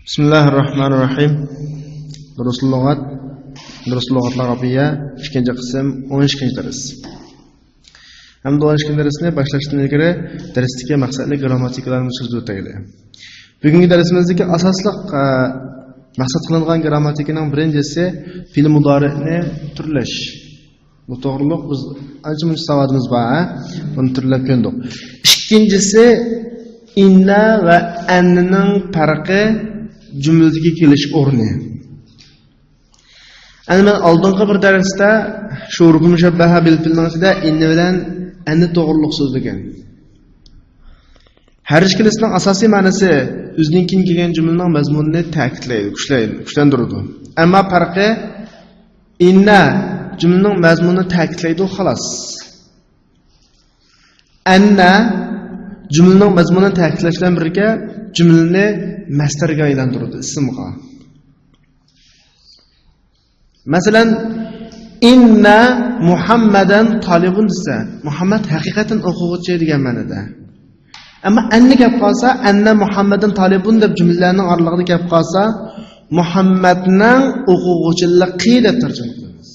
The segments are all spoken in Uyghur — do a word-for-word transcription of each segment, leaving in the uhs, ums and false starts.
بسم الله الرحمن الرحيم. دروس اللغات، دروس اللغات العربية، ئىككىنچى قىسىم، ئون ئىككىنچى دەرس. ھەمدە ئون ئىككىنچى دەرسنى باشلاشتىن ئىلگىرى دەرستىكى مەقسەتلىك گىرامماتىكىلارنى سۆزلىۋېتەيلى. بۈگۈنكى دەرسىمىزدىكى ئاساسلىق، ئە، مەقسەت قىلىنغان گىرامماتىكىنىڭ بىرىنچىسى فېئىل مۇدارىئنى تۈرلەش. بۇ توغرۇلۇق بىز ئانچە مۇنچە ساۋادىمىز بار، ھە؟ بۇنى تۈرلەپ كۆندۇق. ئىككىنچىسى، ئىننا ۋە ئەننىنىڭ پەرقى جۈملىدىكى كېلىش ئورنى. ئەنە مەن ئالدىنقى بىر دەرستە شۇ ھۇرۇفۇل مۇشەببەھە بىل فېئىلنىڭ ئىچىدە ئىننا بىلەن ئەننە توغرۇلۇق سۆزلىگەن. ھەر ئىككىلىسىنىڭ ئاساسىي مەنىسى ئۆزىنىڭ كېيىن كەلگەن جۈملىنىڭ مەزمۇنىنى تەكىتلەيدۇ، كۈچلەيدۇ، كۈچلەندۈرىدۇ. ئەمما پەرقى ئىننا جۈملىنىڭ مەزمۇنىنى تەكىتلەيدۇ، خالاس. ئەننە جۈملىنىڭ مەزمۇنىنى تەكىتلەش بىلەن بىرگە جۈملىنى مەسدەرگە ئايلاندۇرىدۇ، ئىسىمغا. مەسىلەن، ئىننا مۇھەممەدەن تالىبۇن دېسە، مۇھەممەد ھەقىقەتەن ئوقۇغۇچى دېگەن مەنىدە. ئەمما ئەننە كەپ قالسا، ئەننە مۇھەممەدەن تالىبۇن دەپ جۈملىلەرنىڭ ئارىلىقىدا كەپ قالسا، مۇھەممەدنىڭ ئوقۇغۇچىلىقى دەپ تەرجىمە قىلىمىز.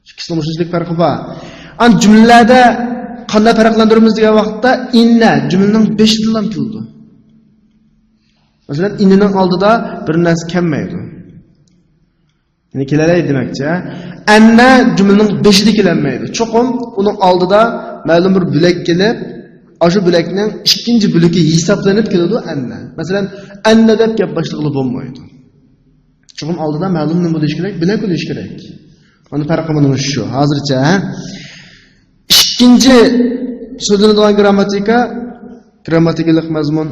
ئىككىسىنىڭ مۇشۇنچىلىك پەرقى بار. ئان جۈملىلەردە قانداق پەرقلەندۈرىمىز دېگەن ۋاقىتتا، ئىننە جۈملىنىڭ بېشىدىلا كېلىدۇ. مەسىلەن، ئىننىنىڭ ئالدىدا بىر نەرسە كەلمەيدۇ. يەنى كېلەلەيدۇ دېمەكچى. ئەننە جۈملىنىڭ بېشىدا كېلەلمەيدۇ. چوقۇم ئۇنىڭ ئالدىدا مەلۇم بىر بۆلەك كېلىپ، ئاشۇ بۆلەكنىڭ ئىككىنچى بۆلىكى ھېسابلىنىپ كېلىدۇ ئەننە. مەسىلەن، ئەننە دەپ گەپ باشلىغىلى بولمايدۇ. چوقۇم ئالدىدا مەلۇم نېمە بولۇشى كېرەك؟ بۆلەك بولۇشى كېرەك. ئۇنىڭ پەرقى مانا شۇ. ھازىرچە، ھە؟ ئىككىنچى سۆزلىنىدىغان گىرامماتىكا، گىرامماتىكىلىق مەزمۇن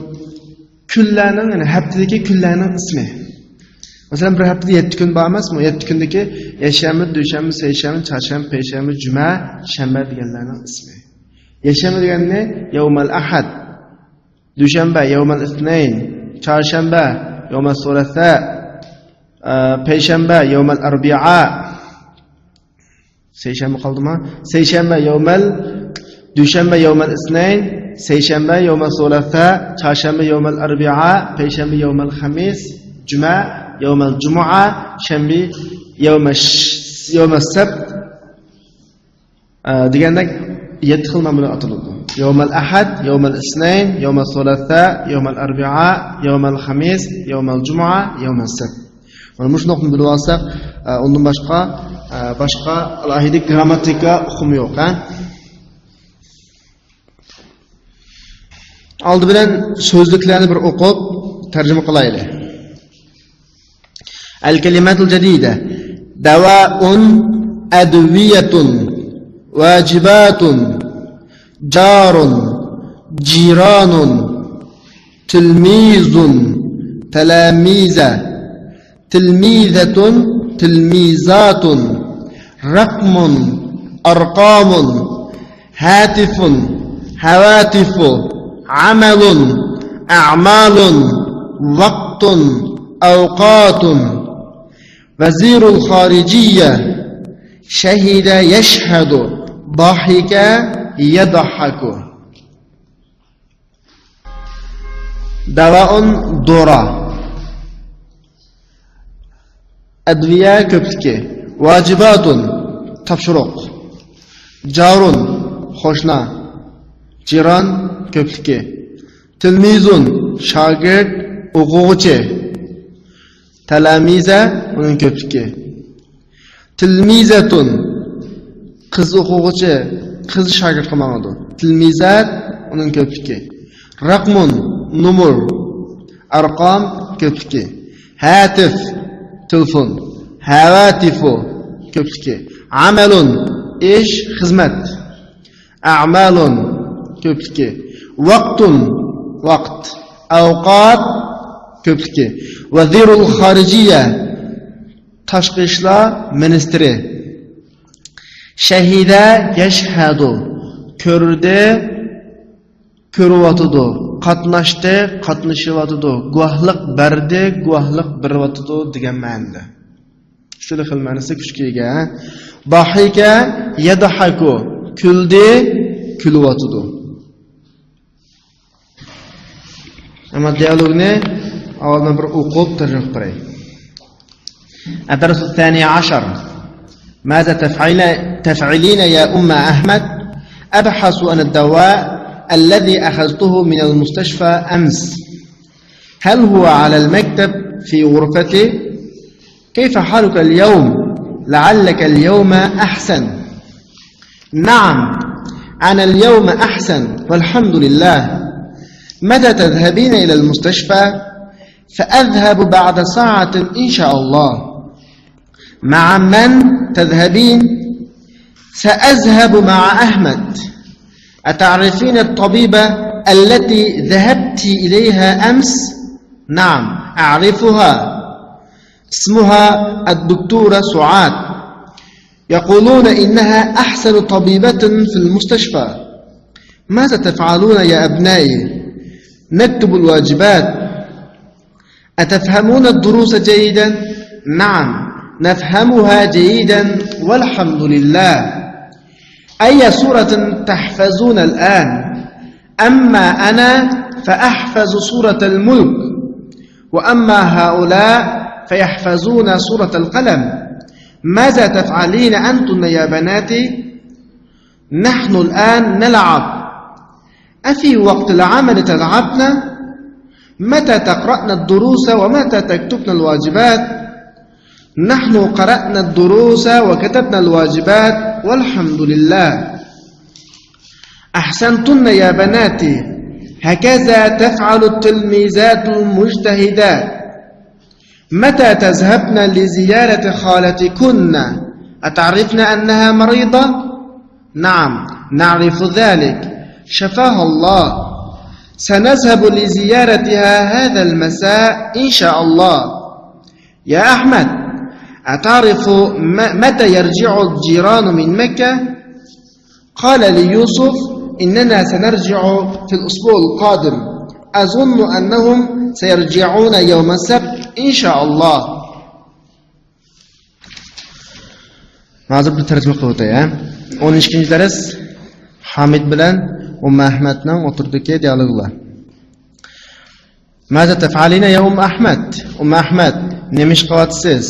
كۈنلەرنىڭ، يەنى ھەپتىدىكى كۈنلەرنىڭ ئىسمى. مەسىلەن، بىر ھەپتىدە يەتتە كۈن بار ئەمەسمۇ؟ يەتتە كۈندىكى يەكشەنبە، دۈشەنبە، سەيشەنبە، چارشەنبە، پەيشەنبە، جۈمە، شەنبە دېگەنلەرنىڭ ئىسمى. يەكشەنبە دېگەننى يەۋمەل ئەھەد، دۈشەنبە يەۋمەل ئىسنەين، چارشەنبە يەۋمەل سۇلەسا، ئە، پەيشەنبە يەۋمەل ئەربىئا. سەيشەنبە قالدىما؟ سەيشەنبە يەۋمەل، دۈشەنبە يەۋمەل ئىسنەين، سەيشەنبە يەۋمەل سۇلەسا، چارشەنبە يەۋمەل ئەربىئا، پەيشەنبە يەۋمەل خەمىس، جۈمە يەۋمەل جۇمۇئا، شەنبە يەۋمەل ش-، يەۋمەل سەبت، ئە، دېگەندەك يەتتە خىل نام بىلەن ئاتىلىدۇ. يەۋمەل ئەھەد، يەۋمەل ئىسنەين، يەۋمەل سۇلەسا، يەۋمەل ئەربىئا، يەۋمەل خەمىس، يەۋمەل جۇمۇئا، يەۋمەل سەبت. مانا مۇشۇ نۇقتىنى بىلىپ ئالساق، ئە، ئۇندىن باشقا، ئە، باشقا ئالاھىدە گىرامماتىكا ئۇقۇمى يوق، ھە؟ ئالدى بىلەن سۆزلۈكلەرنى بىر ئوقۇپ، تەرجىمە قىلايلى. الكلمات الجديدة. دواء، أدوية، واجبات، جار، جيران، تلميذ، تلاميذ، تلميذة، تلميذات، رقم، أرقام، هاتف، هواتف، عمل، أعمال، وقت، أوقات، وزير الخارجية، شهد، يشهد، ضحك، يضحك. دواء، دورا. ئەدۋىيە، كۆپلۈكى. ۋاجىباتۇن، تاپشۇرۇق. جارۇن، قوشنا. جىران، كۆپلۈكى. تىلمىزۇن، شاگىرت، ئوقۇغۇچى. تەلامىزە، ئۇنىڭ كۆپلۈكى. تىلمىزەتۇن، قىز ئوقۇغۇچى، قىز شاگىرتقا ماڭىدۇ. تىلمىزەت، ئۇنىڭ كۆپلۈكى. رەقمۇن، نومۇر. ئەرقام، كۆپلۈكى. ھاتىف، تېلېفون. ھاۋاتىفۇ، كۆپلۈكى. ئەمەلۇن، ئىش، خىزمەت. ئەمالۇن، كۆپلۈكى. ۋاقتۇن، ۋاقىت. ئەۋقات، كۆپلۈكى. ۋەزىرۇل خارىجىيە، تاشقى ئىشلار مىنىستىرى. شەھىدە يەشھەدۇ، كۆردى، كۆرۈۋاتىدۇ. قاتناشتى، قاتنىشىۋاتىدۇ. گۇۋاھلىق بەردى، گۇۋاھلىق بېرىۋاتىدۇ دېگەن مەنىدە. ئۈچىلا خىل مەنىسى كۈچكە ئىگە. ضحك يضحك، كۈلدى، كۈلۈۋاتىدۇ. ئەمما دىئالوگنى ئاۋۋال مەن بىر ئوقۇپ تەرجىمە قىلىپ بېرەي. الدرس الثاني عشر. ماذا تفعل-، تفعلين يا أم أحمد؟ أبحث عن الدواء الذي أخذته من المستشفى أمس. هل هو على المكتب في غرفتي؟ كيف حالك اليوم؟ لعلك اليوم أحسن. نعم، أنا اليوم أحسن والحمد لله. متى تذهبين إلى المستشفى؟ سأذهب بعد ساعة إن شاء الله. مع من تذهبين؟ سأذهب مع أحمد. أتعرفين الطبيبة التي ذهبت إليها أمس؟ نعم، أعرفها. اسمها الدكتورة سعاد. يقولون إنها أحسن طبيبة في المستشفى. ماذا تفعلون يا أبنائي؟ نكتب الواجبات. أتفهمون الدروس جيدا؟ نعم، نفهمها جيدا والحمد لله. أي سورة تحفظون الآن؟ أما أنا فأحفظ سورة الملك، وأما هؤلاء فيحفظون سورة القلم. ماذا تفعلين أنتن يا بناتي؟ نحن الآن نلعب. أفي وقت العمل تلعبن؟ متى تقرأن الدروس ومتى تكتبن الواجبات؟ نحن قرأنا الدروس وكتبنا الواجبات والحمد لله. أحسنتن يا بناتي، هكذا تفعل التلميذات المجتهدات. متى تذهبن لزيارة خالتكن؟ أتعرفن أنها مريضة؟ نعم، نعرف ذلك. شفاها الله. سنذهب لزيارتها هذا المساء إن شاء الله. يا أحمد، أتعرف م-، متى يرجع الجيران من مكة؟ قال لي يوسف: إننا سنرجع في الأسبوع القادم. أظن أنهم سيرجعون يوم السبت إن شاء الله. ھازىر بىر تەرجىمە قىلىۋېتەي، ھە؟ ئون ئىككىنچى دەرس، ھامىد بىلەن ئۇممۇ ئەھمەدنىڭ ئوتتۇرىدىكى دىئالوگلار. ماذا تفعلين يا أم أحمد؟ ئۇممۇ ئەھمەد، نېمە ئىش قىلىۋاتىسىز؟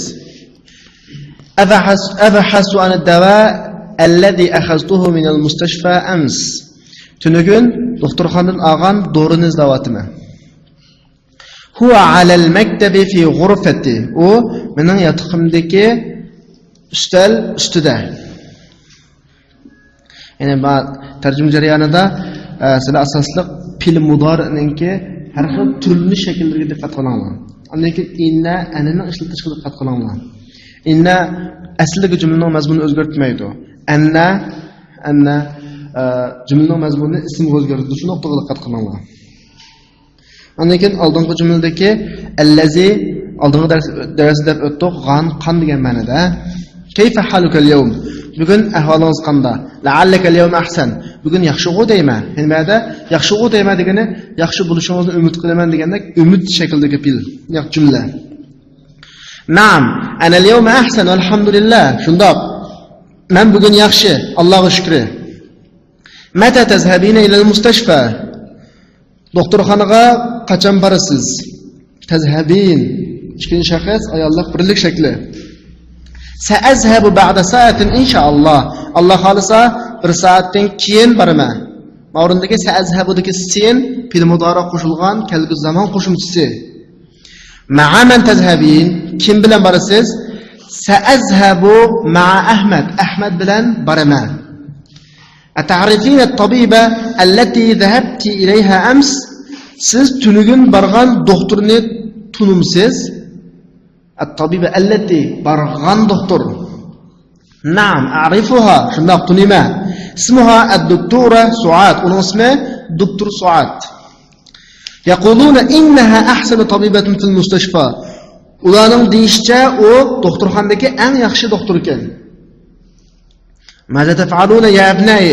أبحث، أبحث عن الدواء الذي أخذته من المستشفى أمس. تۈنۈگۈن دوختۇرخانىدىن ئالغان دورىنى ئىزدەۋاتىمەن. هو على المكتب في غرفتي. ئۇ مېنىڭ ياتىقىمدىكى ئۈستەل ئۈستىدە. يەنى ما-، تەرجىمە جەريانىدا، ئە، سىلەر ئاساسلىق پېئىل مۇدارىئنىڭكى ھەر خىل تۈرلىنىش شەكىللىرىگە دىققەت قىلىڭلار. ئاندىن كېيىن ئىننە، ئەننىڭ ئىشلىتىشىگە دىققەت قىلىڭلار. ئىننە ئەسلىدىكى جۈملىنىڭ مەزمۇنىنى ئۆزگەرتمەيدۇ. ئەننە، ئەننە، ئە، جۈملىنىڭ مەزمۇنىنى ئىسىمغا ئۆزگەرتىدۇ. شۇ نۇقتىغا دىققەت قىلىڭلار. ئاندىن كېيىن ئالدىنقى جۈملىدىكى ئەللەزى، ئالدىنقى دەرس، دەرستە دەپ ئۆتتۇق، غان، قان دېگەن مەنىدە. كيف حالك اليوم؟ بۈگۈن ئەھۋالىڭىز قانداق؟ لعلك اليوم أحسن. بۈگۈن ياخشىغۇ دەيمەن. يەنى مەنىدە ياخشىغۇ دەيمەن دېگىنى ياخشى بولۇشىڭىزنى ئۈمىد قىلىمەن دېگەندەك ئۈمىد شەكلىدىكى پېئىل، ياق، جۈملە. نعم، أنا اليوم أحسن والحمد لله. شۇنداق. مەن بۈگۈن ياخشى، ئاللاغا شۈكرى. متى تذهبين إلى المستشفى؟ دوختۇرخانىغا قاچان بارىسىز؟ تەزھەبىن. ئىككىنچى شەخس، ئاياللىق بىرلىك شەكلى. سەئەزھەبۇ بەئدە سائەتىن ئىنشائاللا. ئاللا خالىسا، بىر سائەتتىن كېيىن بارىمەن. ماۋرىندىكى سەئەزھەبۇدىكى سىن پېئىل مۇدارىغا قوشۇلغان كەلگۈ زامان قوشۇمچىسى. مەئە مەن تەزھەبىن. كىم بىلەن بارىسىز؟ سەئەزھەبۇ مەئە ئەھمەد. ئەھمەد بىلەن بارىمەن. أتعرفين الطبيبة التي ذهبت إليها أمس؟ سىز تۈنۈگۈن بارغان دوختۇرنى تونۇمسىز؟ الطبيبة التي، بارغان دوختۇر. نعم، أعرفها، شۇنداق، تونۇيمەن. اسمها الدكتورة سعاد، ئۇنىڭ ئىسمى دوختۇر سائەت. يقولون إنها أحسن طبيبة في المستشفى. ئۇلارنىڭ دېيىشىچە، ئۇ دوختۇرخانىدىكى ئەڭ ياخشى دوختۇر ئىكەن. ماذا تفعلون يا أبنائي؟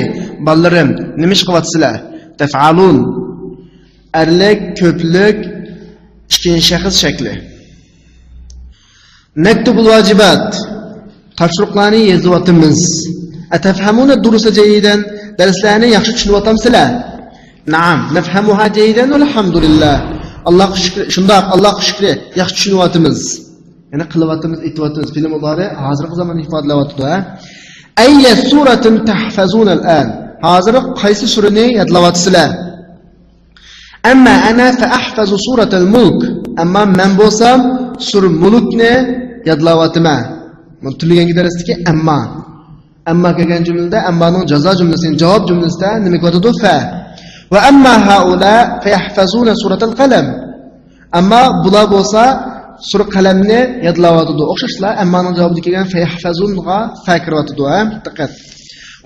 بالىلىرىم، نېمە ئىش قىلىۋاتىسىلەر؟ تفعلون. ئەرلىك، كۆپلۈك، ئىككىنچى شەخس شەكلى. نكتب الواجبات. تاپشۇرۇقلارنى يېزىۋاتىمىز. أتفهمون الدروس جيدا؟ دەرسلەرنى ياخشى چۈشىنىۋاتامسىلەر؟ نعم، نفهمها جيدا والحمد لله. ئاللاھقا شۈكرى، شۇنداق، ئاللاھقا شۈكرى، ياخشى چۈشىنىۋاتىمىز. يەنى قىلىۋاتىمىز، ئېيتىۋاتىمىز. پېئىل مۇدارى ھازىرقى زامان ئىپادىلەۋاتىدۇ، ھە؟ أي سورة تحفظون الآن؟ ھازىر قايسى سۈرىنى يادلاۋاتىسىلەر؟ أما أنا فأحفظ سورة الملك. ئەمما مەن بولسام سۈرە مۇلكنى يادلاۋاتىمەن. بۇ تۈنۈگۈنكى دەرستىكى ئەمما. ئەمما كەلگەن جۈملىدە، ئەممانىڭ جازا جۈملىسى، جاۋاب جۈملىسىدە نېمە كېلىۋاتىدۇ؟ فە. وأما هؤلاء فيحفظون سورة القلم. ئەمما بۇلار بولسا سۈرە قەلەمنى يادلاۋاتىدۇ. ئوخشاشلا ئەممانىڭ جاۋابىدا كەلگەن فەيەھفەزۇنغا فە كىرىۋاتىدۇ، ھە؟ دىققەت.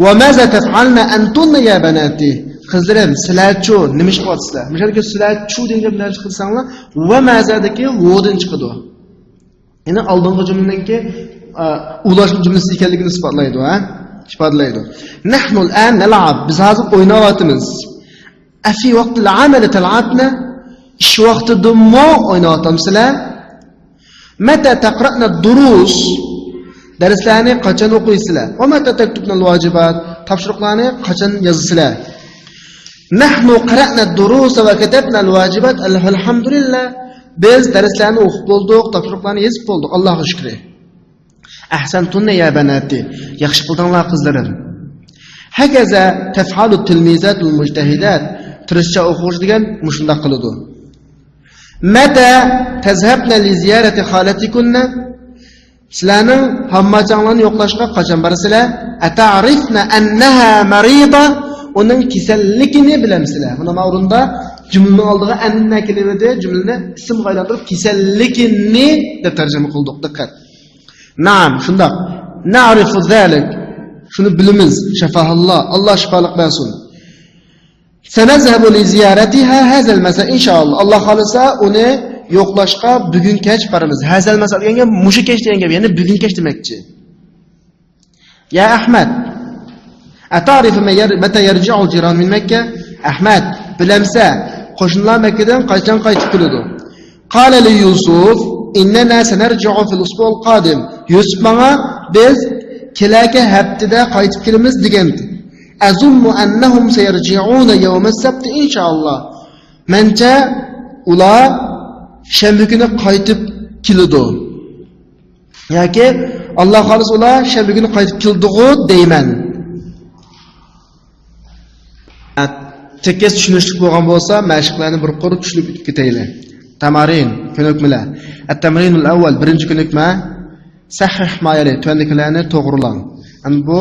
وماذا تفعلن أنتن يا بناتي؟ قىزلىرىم، سىلەرچۇ، نېمە ئىش قىلىۋاتىسىلەر؟ مۇشۇ يەردىكى سىلەرچۇ دېگەن گەپنى نېمە قىلساڭلار، ۋە مازادىكى ۋودىن چىقىدۇ. يەنى ئالدىنقى جۈملىنىڭكى، ئا، ئۇلاشما جۈملىسى ئىكەنلىكىنى ئىسپاتلايدۇ، ھە؟ ئىپادىلەيدۇ. نحن الآن نلعب، بىز ھازىر ئويناۋاتىمىز. أفي وقت العمل تلعبن، ئىش ۋاقتىدىمۇ ئويناۋاتامسىلەر؟ متى تقرأن الدروس، دەرسلەرنى قاچان ئوقۇيسىلەر؟ ومتى تكتبن الواجبات، تاپشۇرۇقلارنى قاچان يازىسىلەر؟ نحن قرأنا الدروس وكتبنا الواجبات، الحمد لله. بىز دەرسلەرنى ئوقۇپ بولدۇق، تاپشۇرۇقلارنى يېزىپ بولدۇق، ئاللاھقا شۈكرى. أحسنتن يا بناتي، ياخشى قىلدىڭلار قىزلىرىم. هكذا تفعل التلميذات المجتهدات، تىرىشچان ئوقۇغۇچى دېگەن مۇشۇنداق قىلىدۇ. متى تذهبن لزيارة خالتكن؟ سىلەرنىڭ ھامماچاڭلارنى يوقلاشقا قاچان بارىسىلەر؟ أتعرفن أنها مريضة؟ ئۇنىڭ كېسەللىكىنى بىلەمسىلەر؟ مانا ما ئورۇندا جۈملىنىڭ ئالدىغا ئەننە كېلىۋىدى، جۈملىنى ئىسىمغا ئايلاندۇرۇپ، كېسەللىكىنى دەپ تەرجىمە قىلدۇق. دىققەت. نعم، شۇنداق. نعرف ذلك. شۇنى بىلىمىز. شفاها الله. ئاللا شىپالىق بەرسۇن. سنذهب لزيارتها هذا المساء إن شاء الله. ئاللا خالىسا ئۇنى يوقلاشقا بۈگۈن كەچ بارىمىز. هذا المساء دېگەن گەپ مۇشۇ كەچ دېگەن گەپ، يەنى بۈگۈن كەچ دېمەكچى. يا ئەھمەد، أتعرف متى يرجع الجيران من مكة؟ ئەھمەد، بىلەمسە، قوشنىلار مەككىدىن قاچان قايتىپ كېلىدۇ؟ قال ليوسف إننا سنرجع في الأسبوع القادم. يۈسۈپ ماڭا، بىز كېلەكى ھەپتىدە قايتىپ كېلىمىز دېگەنتى. أظن أنهم سيرجعون يوم السبت إن شاء الله. مەنچە ئۇلار شەنبە كۈنى قايتىپ كېلىدۇ. ياكى ئاللا خالىسا ئۇلار شەنبە كۈنى قايتىپ كېلىدىغۇ دەيمەن. تېكىست چۈشىنىشلىك بولغان بولسا، مەشىقلەرنى بىر قۇر چۈشىنىپ ئۆتۈپ كېتەيلى. تامارىن، كۆنۈكمىلەر. التمرين الأول، بىرىنچى كۆنۈكمە. صحح ما يلي، تۆۋەندىكىلەرنى توغرىلاڭ. ئەمدى بۇ،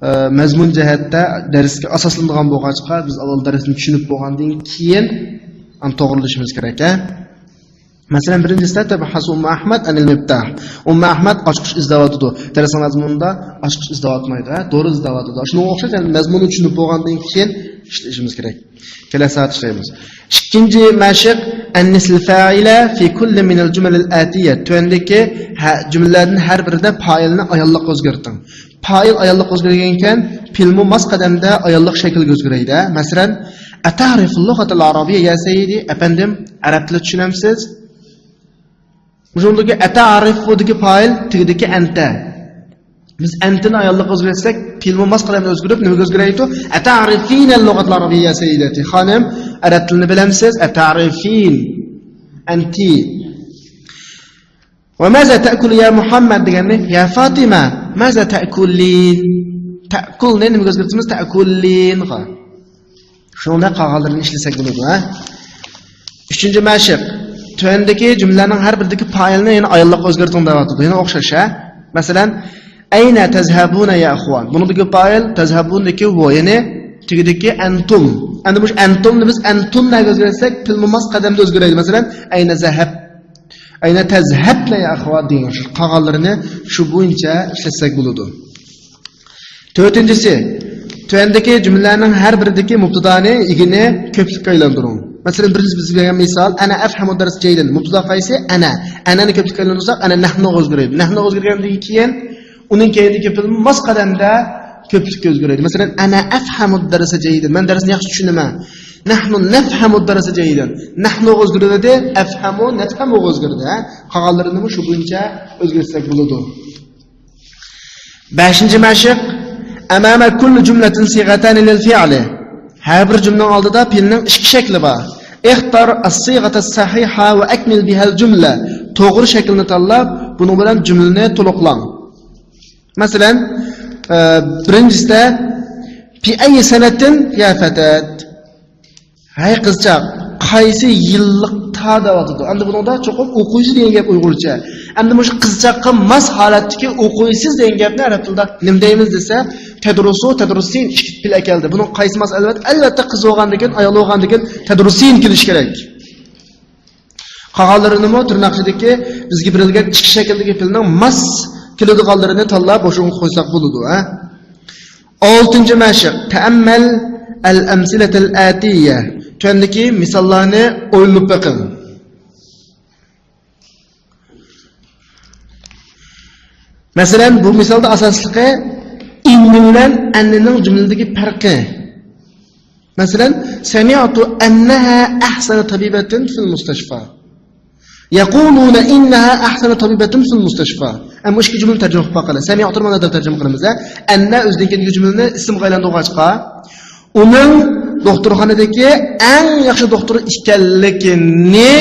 ئە، مەزمۇن جەھەتتە دەرسكە ئاساسلىنىدىغان بولغاچقا، بىز ئاۋۋال دەرسنى چۈشىنىپ بولغاندىن كېيىن، ئەمدى توغرىلىشىمىز كېرەك، ھە؟ مەسىلەن، بىرىنچىسىدە تەبھەسۇ ئۇممۇ ئەھمەد ئەنىل مىپتاھ. ئۇممۇ ئەھمەد ئاچقۇچ ئىزدەۋاتىدۇ. دەرسنىڭ مەزمۇنىدا ئاچقۇچ ئىزدەۋاتمايدۇ، ھە؟ دورا ئىزدەۋاتىدۇ. شۇنىڭغا ئوخشاش، يەنى مەزمۇننى چۈشىنىپ بولغاندىن كېيىن ئىشلىشىمىز كېرەك. كېلەر سائەت ئىشلەيمىز. ئىككىنچى مەشىق، أنس الفاعل في كل من الجمل الآتية. تۆۋەندىكى ھە-، جۈملىلەردىن ھەر بىرىدە پائىلنى ئاياللىققا ئۆزگەرتىڭ. پائىل ئاياللىققا ئۆزگەرگەنكەن، پېئىلمۇ ماس قەدەمدە ئاياللىق شەكىلگە ئۆزگىرەيدۇ. مەسىلەن، أتعرف اللغة العربية يا سيدي؟ ئەپەندىم، ئەرەب تىلى چۈشىنەمسىز؟ مۇشۇندىكى أتعرف بۇدىكى پائىل، تېگىدىكى أنت. بىز أنتنى ئاياللىققا ئۆزگەرتسەك، پېئىلمۇ ماس قەدەمدە ئۆزگىرىپ، نېمىگە ئۆزگىرەيدۇ؟ أتعرفين اللغة العربية يا سيدتي؟ خانىم، ئەرەب تىلىنى بىلەمسىز؟ أتعرفين أنت؟ وماذا تأكل يا محمد دېگەننى، يا فاتىمە، ماذا تأكلين؟ تأكلنى نېمىگە ئۆزگەرتىمىز؟ تأكلينغا. شۇنىڭدەك قالغانلىرىنى ئىشلىسەك بولىدۇ، ھە؟ ئۈچىنچى مەشىق. تۆۋەندىكى جۈملىلەرنىڭ ھەر بىرىدىكى پائىلنى يەنە ئاياللىققا ئۆزگەرتىڭ دەۋاتىدۇ. يەنە ئوخشاش، ھە؟ مەسىلەن، أين تذهبون يا إخوان؟ بۇنىڭدىكى پائىل، تذهبوندىكى ھو، يەنى تېگىدىكى أنتم. ئەمدى مۇشۇ أنتمنى بىز أنتننىگە ئۆزگەرتسەك، پېئىلمۇ ماس قەدەمدە ئۆزگىرەيدۇ. مەسىلەن، أين ذهبت؟ أين تذهبن يا أخوات دېگەن. قالغانلىرىنى شۇ بويىچە ئىشلەتسەك بولىدۇ. تۆتىنچىسى، تۆۋەندىكى جۈملىلەرنىڭ ھەر بىرىدىكى مۇبتادانى، ئىگىنى كۆپلۈككە ئايلاندۇرۇڭ. مەسىلەن، بىرىنچى بىز بەرگەن مىسال، أنا أفهم الدرس جيدا. مۇبتادا قايسى؟ أنا. أنانى كۆپلۈككە ئايلاندۇرساق، أنا نحنغا ئۆزگىرىدۇ. نحنغا ئۆزگەرگەندىن كېيىن ئۇنىڭ كەينىدىكى پېئىل ماس قەدەمدە كۆپلۈككە ئۆزگىرىدۇ. مەسىلەن، أنا أفهم الدرس جيدا. مەن دەرسنى ياخشى چۈشىنىمەن. نحن نفهم الدرس جيدا. نحنغا ئۆزگىرىۋىدى، أفهم، نفهمغا ئۆزگىرىدى. ھە؟ قالغانلىرىنىمۇ شۇ بويىچە ئۆزگەرتسەك بولىدۇ. بەشىنچى مەشىق، أمام كل جملة صيغتان للفعل. ھەر بىر جۈملىنىڭ ئالدىدا پېئىلنىڭ ئىككى شەكلى بار. اختر الصيغة الصحيحة وأكمل بها الجملة. توغرا شەكىلنى تاللاپ، بۇنىڭ بىلەن جۈملىنى تولۇقلاڭ. مەسىلەن، ئە، بىرىنچىسىدە، في أي سنة يا فتاة؟ ھەي قىزچاق، قايسى يىللىقتا دەۋاتىدۇ. ئەمدى بۇنىڭدا چوقۇم ئوقۇيسىز دېگەن گەپ ئۇيغۇرچە. ئەمدى مۇشۇ قىزچاققا ماس ھالەتتىكى ئوقۇيسىز دېگەن گەپنى ئەرەب تىلىدا نېمە دەيمىز دېسە، تەدرۇسۇ، تەدرۇسىن، ئىككى پېئىل ئەكەلدى. بۇنىڭ قايسى ماس؟ ئەلۋەتتە، ئەلۋەتتە قىز بولغاندىن كېيىن، ئايال بولغاندىن كېيىن تەدرۇسىن كېلىشى كېرەك. قالغانلىرىنىمۇ تىرناق ئىچىدىكى بىزگە بېرىلگەن ئىككى شەكىلدىكى پېئىلنىڭ ماس كېلىدىغانلىرىنى تاللاپ، بوشۇغا قويساق بولىدۇ، ھە؟ ئالتىنچى مەشىق، تەئەممەل ئەل ئەمسىلەتەل ئەتىيە. تۆۋەندىكى مىساللارنى ئويلىنىپ بېقىڭ. مەسىلەن، بۇ مىسالدا ئاساسلىقى ئىننى بىلەن ئەننىنىڭ جۈملىدىكى پەرقى. مەسىلەن، سەمىئتۇ ئەننەھا ئەھسەنە تەبىبەتىن فىل مۇستەشفا. يقولون إنها أحسنت طبيبة في المستشفى. ئەمما ئىككى جۈملىنى تەرجىمە قىلىپ باقايلى. سەمىئتۇنى مانا دەپ تەرجىمە قىلىمىز، ھە؟ ئەننە ئۆزىدىن كېيىنكى جۈملىنى ئىسىمغا ئايلاندۇرغاچقا، ئۇنىڭ دوختۇرخانىدىكى ئەڭ ياخشى دوختۇر ئىكەنلىكىنى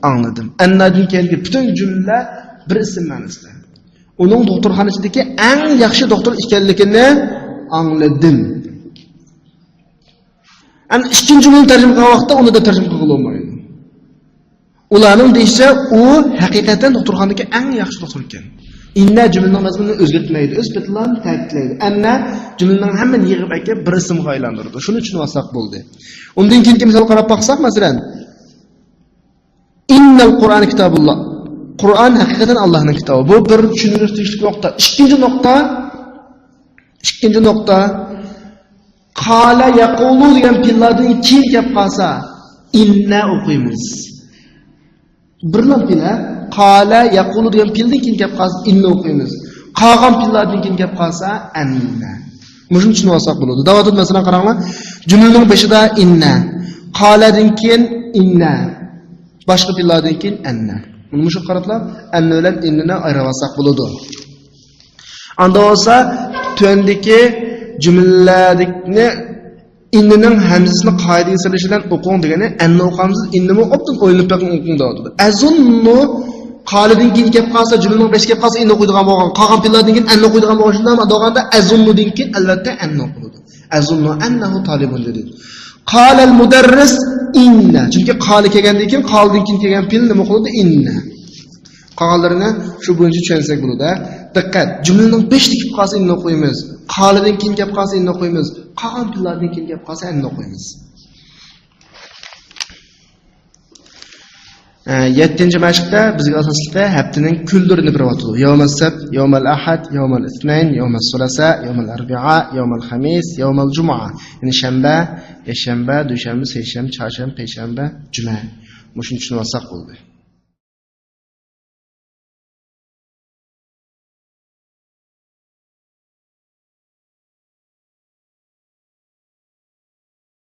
ئاڭلىدىم. ئەننادىن كېيىنكى پۈتۈن جۈملە بىر ئىسىم مەنىسىدە. ئۇنىڭ دوختۇرخانىسىدىكى ئەڭ ياخشى دوختۇر ئىكەنلىكىنى ئاڭلىدىم. ئەمدى ئىككىنچى جۈملىنى تەرجىمە قىلغان ۋاقىتتا ئۇنى دەپ تەرجىمە قىلغىلى بولمايدۇ. ئۇلارنىڭ دېيىشىچە، ئۇ ھەقىقەتەن دوختۇرخانىدىكى ئەڭ ياخشى دوختۇر ئىكەن. ئىننە جۈملىنىڭ مەزمۇنىنى ئۆزگەرتمەيدۇ، ئۆز پېتىلا تەكىتلەيدۇ. ئەننە جۈملىنىڭ ھەممىنى يىغىپ ئەكىپ بىر ئىسىمغا ئايلاندۇرىدۇ. شۇنى چۈشىنىۋالساق بولدى. ئۇندىن كېيىنكى مىسالغا قاراپ باقساق، مەسىلەن، إن القرآن كتاب الله. قۇرئان ھەقىقەتەن ئاللاھنىڭ كىتابى. بۇ بىر چۈشىنىشكە تېگىشلىك نۇقتا. ئىككىنچى نۇقتا، ئىككىنچى نۇقتا، قال يقول دېگەن پېئىللاردىن كېيىن كەپ قالسا، إن ئوقۇيمىز. بىرلا پېئىل، ھە؟ قال يقول دېگەن پېئىلدىن كېيىن كەپ قالسا، إن ئوقۇيمىز. قالغان پېئىللاردىن كېيىن كەپ قالسا، أن. مۇشۇنى چۈشىنىۋالساق بولىدۇ. داۋاتىدۇ، مەسىلەن، قاراڭلار. جۈملىنىڭ بېشىدا إن، قالدىن كېيىن إن، باشقا پېئىللاردىن كېيىن أن. مۇشۇ قاراپلا، أن بىلەن إننى ئايرىۋالساق بولىدۇ. ئاندا بولسا، تۆۋەندىكى جۈملىلەرنى، إننىڭ ھەمزىسىنى قائىدىگە سېلىش بىلەن ئوقۇڭ دېگەنى، أننى ئوقۇمسىز، إننىمۇ ئوبدان ئويلىنىپ بېقىڭ، ئوقۇڭ دەۋاتىدۇ. أظن، قالدىن كېيىن كەپ قالسا، جۈملىنىڭ بېشى كەپ قالسا، إن ئوقۇيدىغان بولغان، قالغان پېئىللاردىن كېيىن أن ئوقۇيدىغان بولغان، شۇنداقمۇ؟ دېگەندە، أظندىن كېيىن ئەلۋەتتە أن ئوقۇلىدۇ. أظن أنه طالب دېدى. قال المدرس إن. چۈنكى قال كەلگەندىن كېيىن، قالدىن كېيىن كەلگەن پېئىل نېمە قىلىدۇ؟ إن. قالغانلىرىنى شۇ بويىچە چۈشەنسەك بولىدۇ. دىققەت! جۈملىنىڭ بېشىدا كېلىپ قالسا، إننى ئوقۇيمىز. قالدىن كېيىن كەپ قالسا، إننى ئوقۇيمىز. قالغان پېئىللاردىن كېيىن كەپ قالسا، أننى ئوقۇيمىز. ئە، يەتتىنچى مەشىقتە بىزگە ئاساسلىقى ھەپتىنىڭ كۈنلىرىنى بېرىۋاتىدۇ. يومەل سەبت، يومەل ئەھەد، يومەل ئىسنەين، يومەل سۇلەسا، يومەل ئەربىئا، يومەل خەمىس، يومەل جۇمۇئا. يەنى شەنبە، يەكشەنبە، دوشەنبە، سەيشەنبە، چارشەنبە، پەيشەنبە، جۈمە. مۇشۇنى چۈشىنىۋالساق بولدى.